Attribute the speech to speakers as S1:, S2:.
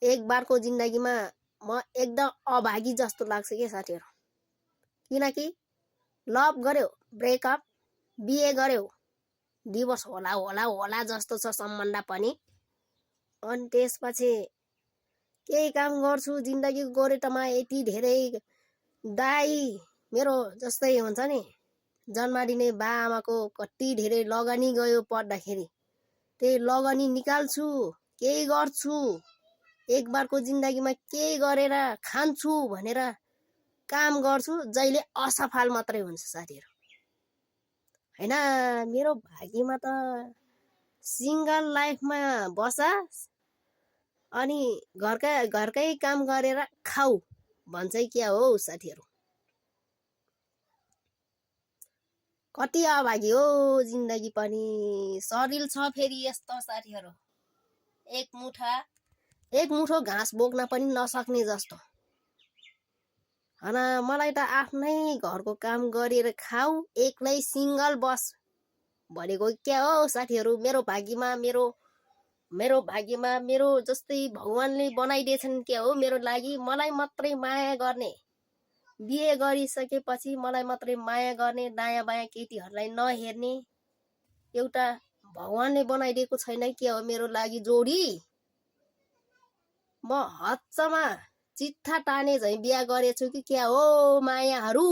S1: एक बारको जिन्दगीमा म एकदम अभागी जस्तो लाग्छ के साथीहरु। किनकि लभ गर्यो, ब्रेकअप, बिहे गर्यो, डिभोर्स होला होला होला जस्तो छ सम्बन्ध पनि। अनि त्यसपछि केही काम गर्छु जिन्दगीको गोरेटोमा यति धेरै दाइ मेरो जस्तै हुन्छ नि, जन्म दिने बा आमाको कति धेरै लगानी गयो पढ्दाखेरि, त्यही लगानी निकाल्छु, केही गर्छु, एक बारको जिन्दगीमा केही गरेर खान्छु भनेर काम गर्छु, जहिले असफल मात्रै हुन्छ साथीहरु। हैन, मेरो भाग्यमा त सिंगल लाइफमा बसोस् अनि घरकै काम गरेर खाऊ भन्छ क्या हो साथीहरु। कति अभागी हो जिन्दगी पनि। शरीर छ फेरि यस्तो साथीहरु, एक मुठो घाँस बोक्न पनि नसक्ने जस्तो। हन मलाई त आफ्नै घरको काम गरेर खाऊ, एक्लै सिंगल बस भनेको क्या हो साथीहरु। मेरो भाग्यमा मेरो जस्तै भगवानले बनाइदिएछन् क्या हो मेरो लागि। मलाई मात्रै माया गर्ने, बिहे गरिसकेपछि मलाई मात्रै माया गर्ने, दायाँ बायाँ केटीहरूलाई नहेर्ने एउटा भगवानले बनाइदिएको छैन क्या हो मेरो लागि जोडी। म हच्चमा चिट्ठा ताने झै बिहा गरेछु कि क्या हो मायाहरू।